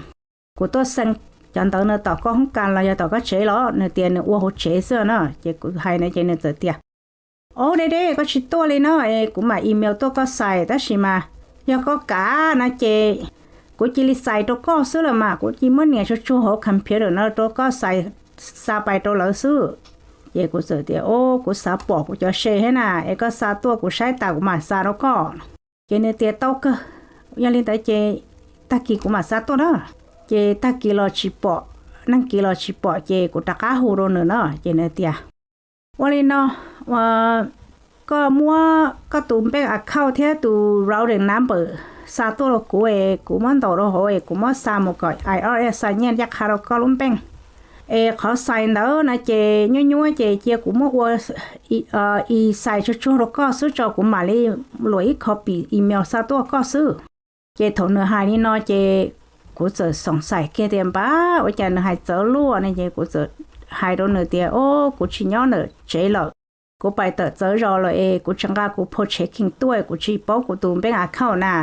kuv tuaj xee cov ntawv no tom koj hoob kas los yog tom koj tsev los? Nws tias nws ua hauv tsev xwb no ces kuv hais no ces nws txawm tias o, deb deb koj tsis tuaj li no es kuv mam email tuaj koj xais tab sis mas yog koj kam no ces kuv cia li xais rau koj xwb los mas kuv cia muab nias tsuag tsuag hauv computer no rau koj xais, xa pais rau lawv xwb. Ces kuv txawm tias o, kuv xav pom kuv cov se thiab na es koj xa tuaj kuv saib tas kuv mam xa rau koj. Ces nws tias tau kawg, yog li ntawd ces tag kis kuv mam xa tuaj na. Ces tag kis los tsis pom, nag kis los tsis pom ces kuv rov qab hu rau nws na ces nws tias ua li no, koj muab koj tus bank account thiab tus routing number xa tuaj rau kuv es kuv muab ntaus rau hauv es kuv muab xa mus kom I R S xa nyiaj ncaj qha rau koj lub bank. Es qhov xais ntawd no ces nyuaj nyuaj ces cia kuv muab ua e-sign tsuag tsuag rau koj xwb tso kuv mam li luam ib copy email xa tuaj koj xwb. Ces thaum nws hais li no ces kuv txawm xoom xais kiag tias npab ua cas nws hais txawv luaj ne ces kuv txawm hais rau nws tias o, kuv tsis nyob ntawm tsev lawm, kuv pais tawm txawv zos lawm es kuv tsis nqa kuv phau checking tuaj kuv tsis paub kuv tus bank account na.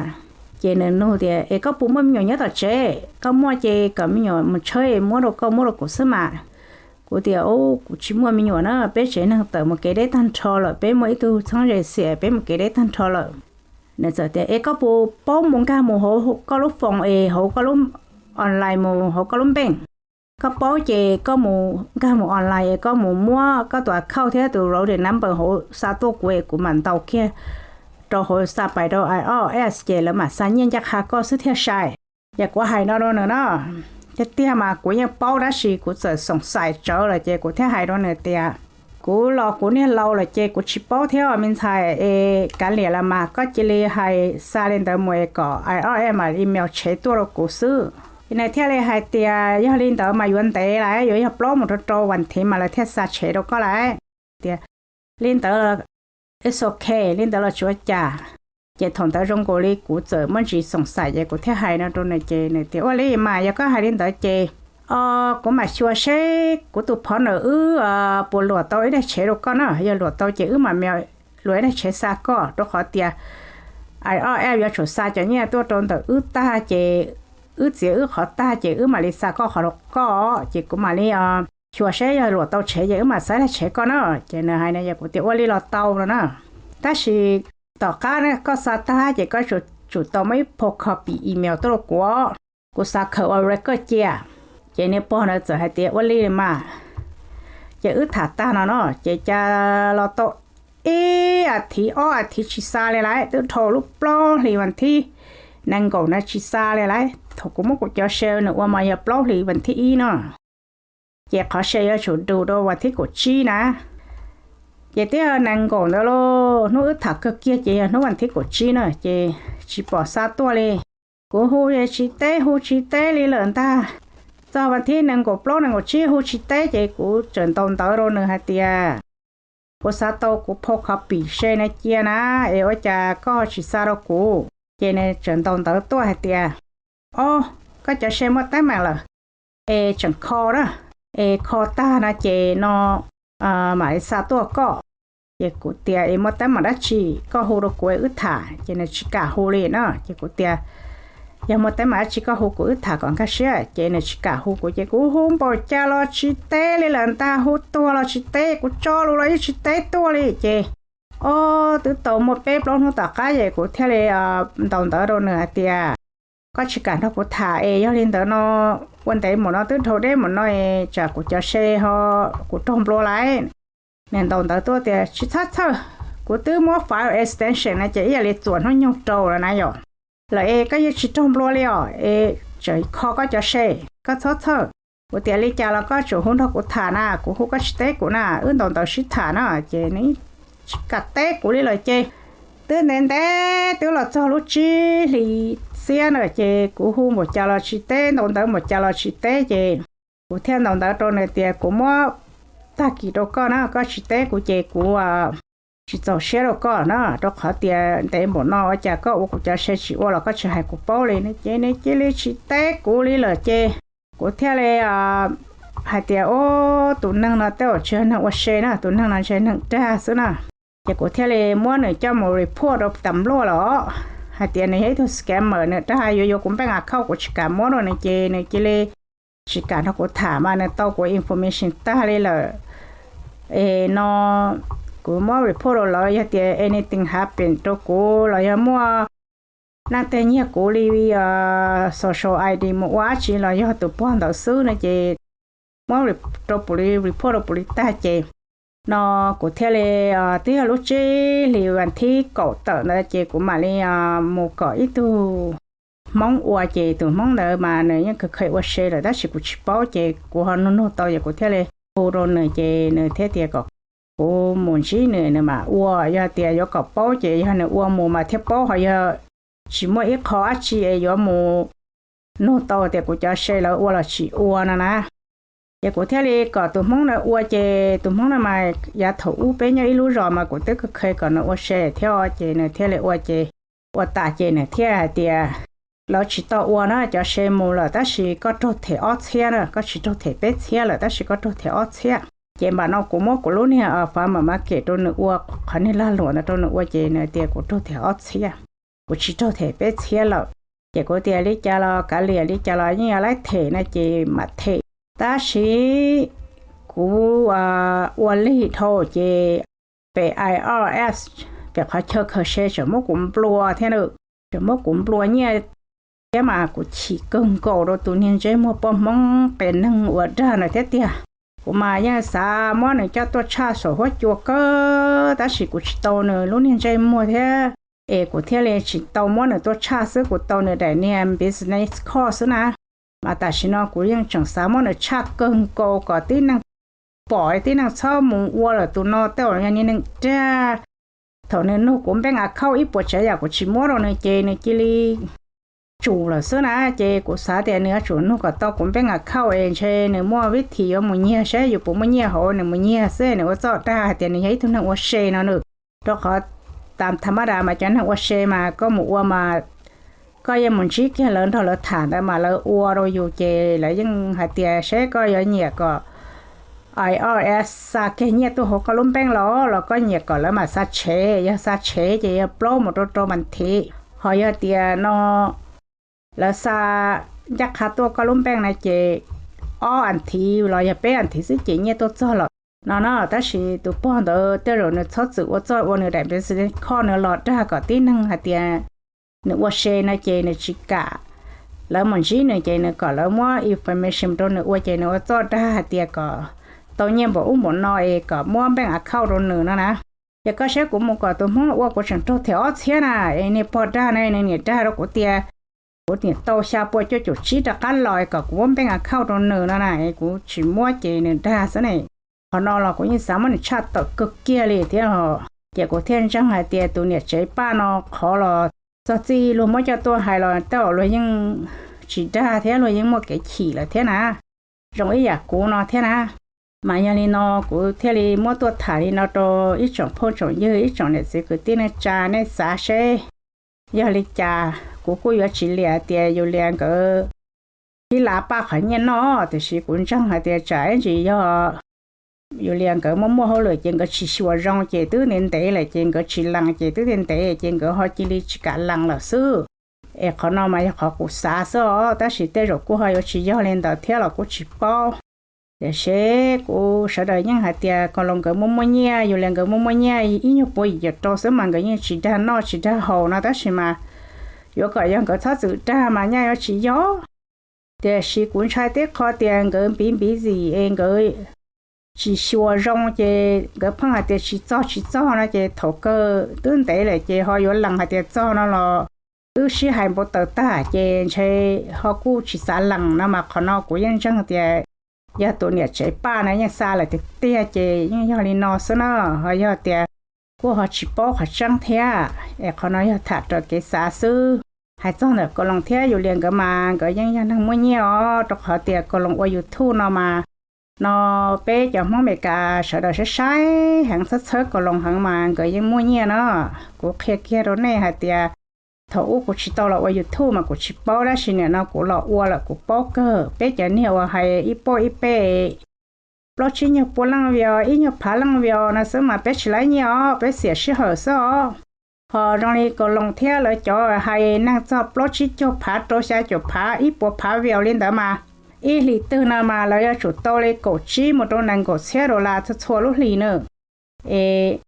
Ces nws nug tias es koj puas muaj me nyuam nyob tom tsev? Koj muaj ces kom me nyuam mus tshawb muab rau koj muab rau kuv xwb mas. Kuv tias o, kuv tsis muaj me nyuam na, peb tsev neeg tawm mus kev deb tag nrho lawm, peb muaj ib tug txheeb ze xiam peb mus kev deb tag nrho lawm. Nws txawm tias es koj puas paub mus nkag mus hauv koj lub phone es hauv koj lub online mus hauv koj lub bank? Koj paub ces koj mus nkag mus online es koj mus muab koj tus account thiab tus routing number hauv xa tuaj kuv es kuv mam ntaus kiag rau hauv xa pais rau I R S ces lawv mam xa nyiaj ncaj qha koj xwb thiaj sai. Ces kuv hais no rau nws no, tiag tiag mas kuv yeej paub tab sis kuv txawm xoom xais tsawv lawm ces kuv thiaj hais rau nws tias kuv los kuv niag laus lawm ces kuv tsis paub thiab me ntxhais es kav liam los mas koj cia li hais xa li ntawd mus es kom I R S mam email tshev tuaj rau kuv xwb. Ces nws thiaj li hais tias yog li ntawd mas yuav ntev lawm, yuav yog plaub mus rau rau vas thiv mas lawv thiaj xa tshev rau koj lawm. Tias li ntawd it's ok, li ntawd los tsis ua cas. Ces thaum ntawd zoo nkaus li kuv txawm muaj ntsis xoom xais ces kuv thiaj hais no rau nws ces nws tias ua li mas yog koj hais li ntawd ces o, kuv mam xyuas seb kuv tus phov nawm wb puas luam tau ib daig tshev rau koj na, yog luam tau ces wb mam me luam ib daig tshev xa koj rau qhov tias I R S yuav tsum xa cov nyiaj tuaj rau ntawm wb tag ces wb txiav wb qhov tag ces wb mam li xa koj qhov rau koj ces kuv mam li xyuas seb yog luam tau tshev ces wb mam xa ib daig tshev koj na. Ces nws hais no ces kuv tias ua li los tau no na. Tab sis tom qab koj xa tag ces koj tsum tau muab ib phau copy email tuaj rau kuv, kuv xav khaws ua record cia. Ces niag pog ntawd txawm hais tias ua li mas. Ces wb tham tag no no ces cas los tau ib as thiv ob as thiv tsis xa li lawm, twb dhau lub plaub hlis vas thib nees nkaum na tsis xa li lawm. Thaum kuv muab kuv cov se nws ua mas yog plaub hlis vas thib ib no, ces qhov se yuav tsum dus rau vas thib kaum tsib na. Ces twb yog nees nkaum ntawd lauj, hnub wb tham kawg kiag ces yog hnub vas thib kaum tsib na ces tsis pom xa tuaj li. Kuv hu tsis teb hu tsis teb li lawm ntag. Txog vas thib nees nkaum plaub nees nkaum tsib hu tsis teb ces kuv txawm ntaus ntawv rau nws hais tias kuv xav tau kuv phau copy se na cia na, es ua cas koj tsis xa rau kuv? Ces nws txawm ntaus ntawv tuaj hais tias o, koj cov se muaj teeb meem lawm, es tseem kho na, es kho tag no ces no mam li xa tuaj koj. Ces kuv tias es muaj teeb meem dab tsi koj hu rau kuv wb tham? Ces nws tsis kam hu li na. Ces kuv tias yog muaj teeb meem dab tsi koj hu kuv wb tham kom nkag siab. Ces nws tsis kam hu kuv ces kuv hu npaum cas los tsis teb li lawm ntag, hu tuag los tsis teb, kuv tso lus los yeej tsis teb tuaj li ces Ob, twb tau muaj peb plaub hnub tom qab ces kuv thiaj li ntaus ntawv rau nws hais tias, koj tsis kam nrog kuv tham es yog li ntawd no, ua ntev mus no twb dhau deb mus no, tsam kuv cov se ho kuv raug nplua lawm. Nws ntaus ntawv tuaj tias, tsis txhob txhawj, kuv twb muab file extension na ces ib yam li txuas hnub nyoog rau lawm na yom. Lawm es koj yeej tsis raug nplua li os, es tseem kho koj cov se, koj txhob txhawj. Kuv tias li cas los koj tsum hu nrog kuv tham na, kuv hu koj tsis teb kuv na, wb ntaus ntawv sib tham na. Ces nws tsis kam teb kuv li lawm ces twb ntev ntev twb los txog lub tsib hlis xiab na ces kuv hu npaum cas los tsis teb, ntaus ntawv npaum cas los tsis teb ces kuv thiaj ntaus ntawv rau nws tias, kuv muab tag kis rau koj na, koj tsis teb kuv ces kuv tsis txaus siab rau koj na, rau qhov tias ntev npaum no ua cas koj ua kuv cov se tsis ua los koj tsis hais kuv paub li ne. Ces nws cia li tsis teb kuv li lawm ces kuv thiaj li hais tias, ub, tus neeg no tej zaum tsis yog neeg ua se na, tus neeg no ntshe neeg dag xwb na. Ces kuv thiaj li muab nws coj mus report rau tam luaj los hais tias nws yog ib tug scammer, nws dag yuav yuav kuv bank account, kuv tsis kam muab rau nws ces nws cia li tsis kam nrog kuv tham mas nws tau kuv information tag li lawm. Es no kuv muab report rau lawv, yog tias anything happen rau kuv los yog muaj neeg tej nyiag kuv li social ID mus ua dab tsi los yog tus pog ntawd xwb no ces muab rau pum li, report rau pum li tag ces no kuv thiaj li, twb yog lub tsib hlis vas thib kaum tawm ntawd ces kuv mam li mus kom ib tug Hmoob ua ces tus Hmoob ntawd mas nws yeej kheev ua se lawm tab sis kuv tsis paub ces kuv ho nug nug tau ces kuv thiaj li hu rau nws ces nws thiaj tias kom kuv mus ntsib nws, nws mam ua. Yog tias yuav kom paub ces yog nws ua mus mas thiaj paub, ho yog tsis muaj ib qho dab tsi es yuav mus nug tau tias kuv cov se lawv ua los tsis ua no na. Ces kuv thiaj li kom tus Hmoob na ua ces tus Hmoob na mas yav thaum ub peb nyob ib lub zos mas kuv twb kheev kom nws ua se thiab ces nws thiaj li ua ces ua tas ces nws thiaj hais tias lawv tsis tau ua na, cov se mus lawm tab sis koj raug them ob txhiab na, koj tsis raug them peb txhiab lawm tab sis koj raug them ob txhiab. Ces npam no kuv muab kuv lub niag farmers market rau nws ua, qhov niag lag luam ntawd rau nws ua ces nws tias kuv raug them ob txhiab, kuv tsis raug them peb txhiab lawm. Ces kuv tias li cas los kav liam, li cas los yeej yuav laib them no ces mam them. Tab sis kuv ua lig dhau ces pem IRS, pem qhov chaw khaws se tseem muab kuv nplua thiab na, tseem muab kuv nplua nyiaj thiab mas kuv chim kawg nkaus rau tus niag ntsej muag poj Hmoob qias neeg uas dag ntawd thiab tiag. Kuv mas yeej xav muab nws coj tuaj tshaj saum huab cua kawg tab sis kuv tsis tau nws lub niag ntsej muag thiab es kuv thiaj li tsis tau muab nws tuaj tshaj xwb, kuv tau nws daim niag business card xwb na. Mas tam sim no kuv yeej tseem xav muab nws tshaj kawg nkaus kom tib neeg pom, tib neeg txhob mus ua lawm, tus no tej zaum yog niag neeg dag. Thaum nws nug kuv bank account ib puas tsav yam kuv tsis muab rau nws ces nws cia li tsum lawm xwb na. Ces kuv xav tias nws yuav tsum nug kom tau kuv bank account es ntshe nws muaj vib this yuav mus nyiag saib yus puas muaj nyiaj hauv nws mus nyiag xwb, nws ua txoj dag hais tias nws yog ib tug neeg ua se no nws. Rau qhov tam tham mab das mas cov neeg ua se mas koj mus ua mas koj yeej mus ntsib kiag lawv nrog lawv tham ntawd mas lawv ua rau yus ces lawv yeej hais tias seb koj yuav nyiam kom IRS xa kiag nyiaj tuaj hauv koj lub npeej los los koj nyiam kom lawv mam xa tshev, yog xa tshev ces yog plaub mus rau rau vas thiv, ho yog tias no lawv xa ncaj qha tuaj koj lub npeej na ces ob as thiv los yog peb as thiv xwb ces nyiaj tuaj txog lawm no na. Tab sis tus pog ntawd tej zaum nws txhob txwm ua txoj ua nws daim business card nws los dag kom tib neeg hais tias nws ua se no ces nws tsis kam lawv mus ntsib nws ces nws kom lawv muab information rau nws ua ces nws ua txoj dag hais tias kom tau nyiaj npaum ub npaum no es kom muab bank account rau nws no na. Ces koj saib kuv mus kom tus Hmoob ua kuv tseem raug them ob txhiab na, es niag pog dag na nws niam dag rau kuv tias kuv niam tau xya pua cuaj caum tsib rov qab los kom kuv muab bank account rau nws no na, es kuv tsis muab ces nws dag xwb ne. Qhov no los kuv yeej xav muab nws tshaj tawm kawg kiag li thiab os. Ces kuv thiaj ntseeg hais tias tus niam tsev paj no qhov los txog txij luag muab coj tuaj hais los tej zaum luag yeej tsis dag thiab luag yeej muaj kev chim lawm thiab na, zoo ib yam kuv no thiab na. Mas yog li no kuv thiaj li muab tuaj tham li no rau ib tsoom phooj tsoom ywg, ib tsoom niam txiv kwv tij neej tsa, nej xav seb yog li cas. Kuv kuj yuav tsis liam tias yus liam nkawd ib lav paj qhov nyiaj noj, tiam sis kuv ntseeg hais tias tsam ib ntsis yog yus liam nkawd muaj muaj hauj lwm ces nkawd tsis xyuas zoo ces twb ntev ntev lawm ces nkawd tsis lees ces twb ntev ntev ces nkawd ho cia li tsis kam lees lawm xwb. Es qhov no mas yog qhov kuv xav xwb os, tab sis tej zaum kuj ho yuav tsis yog li ntawd thiab los kuj tsis paub. Tiam sis kuv sawv daws yeej hais tias Koos Loos nkawd muaj muaj nyiaj, yus li nkawd muaj muaj nyiaj ib nyuag puas yim caum rau xwb mas nkawd yeej tsis dag noj tsis dag haus no, tab sis mas yuav kom yog nkawd txhob txwm dag mas nyaj yuav tsis yog. Tiam sis kuv ntshai tib qho tias nkawd npiv npiv zim es nkawd tsis xyuas zoo ces nkawd pheej hais tias tsis txog tsis txog no ces thaum kawg twb ntev lawm ces ho yuav lees hais tias txog no los twb sib hais npau taws tag ces ntshe ho kuj tsis xav lees no mas qhov no kuv yeej ntseeg tias yog tus niam tsev Paj no yeej xa lawm tiag tiag ces yeej yog li no xwb na, ho yog tias kuj ho tsis paub qhov tseeb thiab. Es qhov no yog tham raws kev xav xwb. Hais txog ntawm Koos Loos thiab Yus Lias nkawd mas nkawd yeej yog neeg muaj nyiaj os, rau qhov tias Koos Loos ua YouTube no mas no peb cov Hmoob Amelikas sawv daws saib saib heev, txhawb txhawb Koos Loos heev mas nkawd yeej muaj nyiaj na. Kuv qhia kiag rau nej hais tias thaum ub kuv tsis tau los ua YouTube mas kuv tsis paub, tab sis nim no kuv los ua lawm kuv paub kawg. Peb cov niag uas hais ib pauj ib peb plaub tsib nyuag pua leej views, ib nyuag phav leej views no xwb mas peb tsis laib nyiaj os, peb xiam sij hawm xwb os. Ho zoo li Koos Loos thiab lawv cov hais neeg txog plaub tsib caug phav rau xya caum phav ib puas phav views li ntawd mas ib hlis twg no mas lawv yuav tsum tau li kaum tsib mus rau nees nkaum txhiab dollar txhua txhua lub hlis na. Es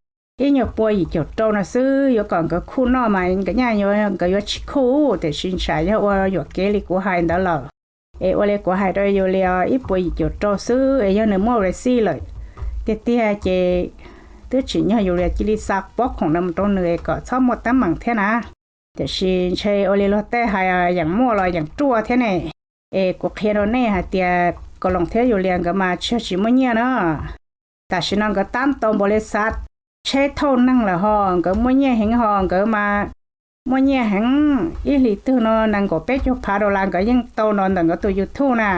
ib nyuag pua yim caum rau no xwb yuav kom nkawd khuj noj mas nkawd nyaj nkawd yuav tsis khuj, tiam sis ntshe yog ua yuam kev li kuv hais ntawd lawm. Es ua li kuv hais rau Yus Lias ib puas yim caum rau xwb es yog nws muaj Brazil lawm tiag tiag ces twb tsim nyog Yus Lias cia li xa pob khoom no mus rau nws es kom txhob muaj teeb meem thiab na. Tiam sis ntshe ua li luag tej hais yeem muaj los yeem ruaj thiab ne. Es kuv qhia rau nej hais tias Koos Loos thiab Yus Lias nkawd mas tsis yog tsis muaj nyiaj na. Tam sim no nkawd tab tom npaum li xav tsheb thauj neeg lawm ho, nkawd muaj nyiaj heev ho, nkawd mas muaj nyiaj heev, ib hlis twg no nees nkaum peb caug phav dollar nkawd yeej tau no ntawm nkawd tus YouTube na.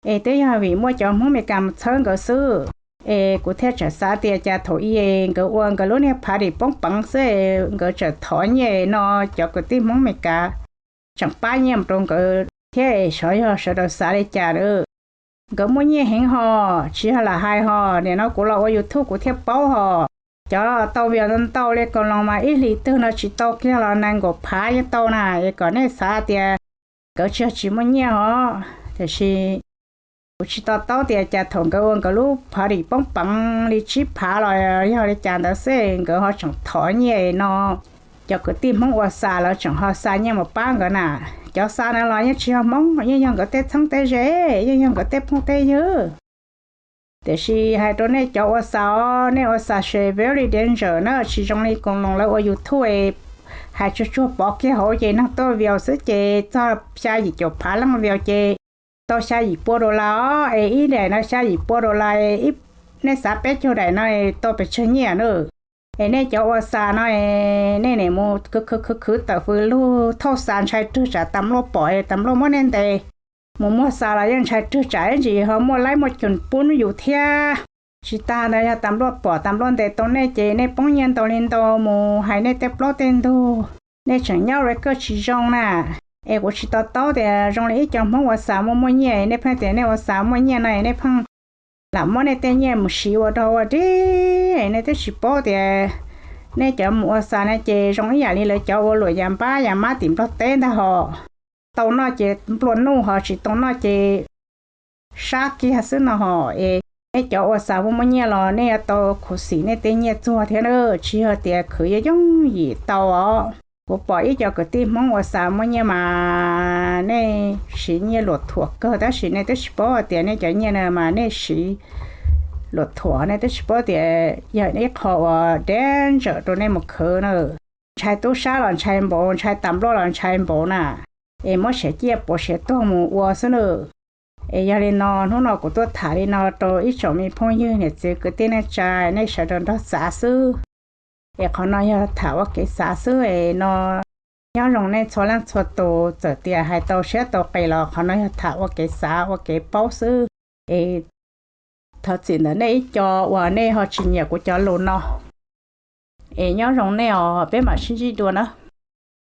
Es twb yog vim muaj cov Hmoob Amelikas mus txhawb nkawd xwb. Es kuv thiaj tseem xav tias cas thaum i nkawd ua nkawd lub niag party poob peev xwb nkawd tseem thov nyiaj no, cov kwv tij Hmoob Amelikas tseem pab nyiaj mus rau nkawd thiab es xyov yog sawv daws xav li cas lawm. Nkawd muaj nyiaj heev ho, tsis yog lam hais ho, nim no kuv los ua YouTube kuv thiaj paub ho. Cov tau views ntau ntau li Koos Loos mas ib hlis twg no tsis tau kiag los nees nkaum phav yeej tau na, es kom nej xav tias nkawd tsis yog tsis muaj nyiaj ho. Tiam sis kuv tsis to taub tias cas thaum nkawd ua nkawd lub party poob peev li tsib phav los yog li cas ntawd xwb nkawd ho tseem thov nyiaj no. Cov kwv tij Hmoob ua xa lawv tseem ho xa nyiaj mus pab nkawd na. Cov xa na los yeej tsis yog Hmoob, yeej yog nkawd tej txheeb tej ze, yeej yog nkawd tej phooj tej ywg. Tiam sis hais rau nej cov ua xa os, nej ua xa se very danger na, tsis zoo li Koos Loos lawv ua YouTube es hais tsuag tsuag pov kiag hauv ces neeg tuaj views xwb ces txog xya yim caum phav leej views ces tau xya yim pua dollar os, es ib daim no xya yim pua dollar, nej xav peb caug daim no tau pes tsawg nyiaj na. Es nej cov ua xa no, nej nim mus khwv khwv khwv khwv tawm fws lug thauj xa ntshai rwg tsam tas npluaj pom tas npluaj muab nej ntes. Mus muag xa los yeej ntshai rwg tsam ib ntsis ho muaj laib muaj cum pub yus thiab. Tsis tas ntawd yog tas npluaj pom tas npluaj ntes tau nej ces nej poob nyiaj ntau li ntau mus hais nej tej plaub tej ntug, nej tseem nyob record tsis zoo na. Es kuv tsis to taub tias zoo li ib co Hmoob ua xa muaj muaj nyiaj, nej pheej tias nej ua xa muaj nyiaj no nej pheej lam muab nej tej nyiaj mus siv ua dog ua dig, nej twb tsis paub tias nej cov mus ua xa na ces zoo ib yam li lawv cov ua luam yas npab yas mab tim Nplog teb ntag ho. Tau noj ces nplua nuj ho tsis tau noj ces sab kiag xwb no ho. Es nej cov ua xa muaj muaj nyiaj los nej yuav tau khuv xim nej tej nyiaj txuag thiab na, tsis yog tias khwv yooj yooj yim tau os. Kuv pom ib co kwv tij Hmoob ua xa muaj nyiaj mas nej siv nyiaj luam thuam kawg tab sis nej twb tsis paub tias nej cov nyiaj na mas nej siv luam thuam, nej twb tsis paub tias yog ib qho uas danger rau nej mus khwv na. Ntshai tub sab los ntshai npaum, ntshai tas npluaj los ntshai npaum na. Es muab siav ciaj pauv siav tuag mus ua xwb na. Es yog li no hnub no kuv tuaj tham li no rau ib tsoom me phooj ywg niam txiv kwv tij neej tsa nej sawv daws nrog xav xwb. Es qhov no yog tham ua kev xav xwb es no nyob zoo nej txhua leej txhua tus, txawm tias hais tau siab tau qis los qhov no yog tham ua kev xav ua kev paub xwb. Es thov txim ntawm nej ib co uas nej ho tsis nyiam kuv cov lus no. Es nyob zoo nej os, peb mam sib ntsib dua na.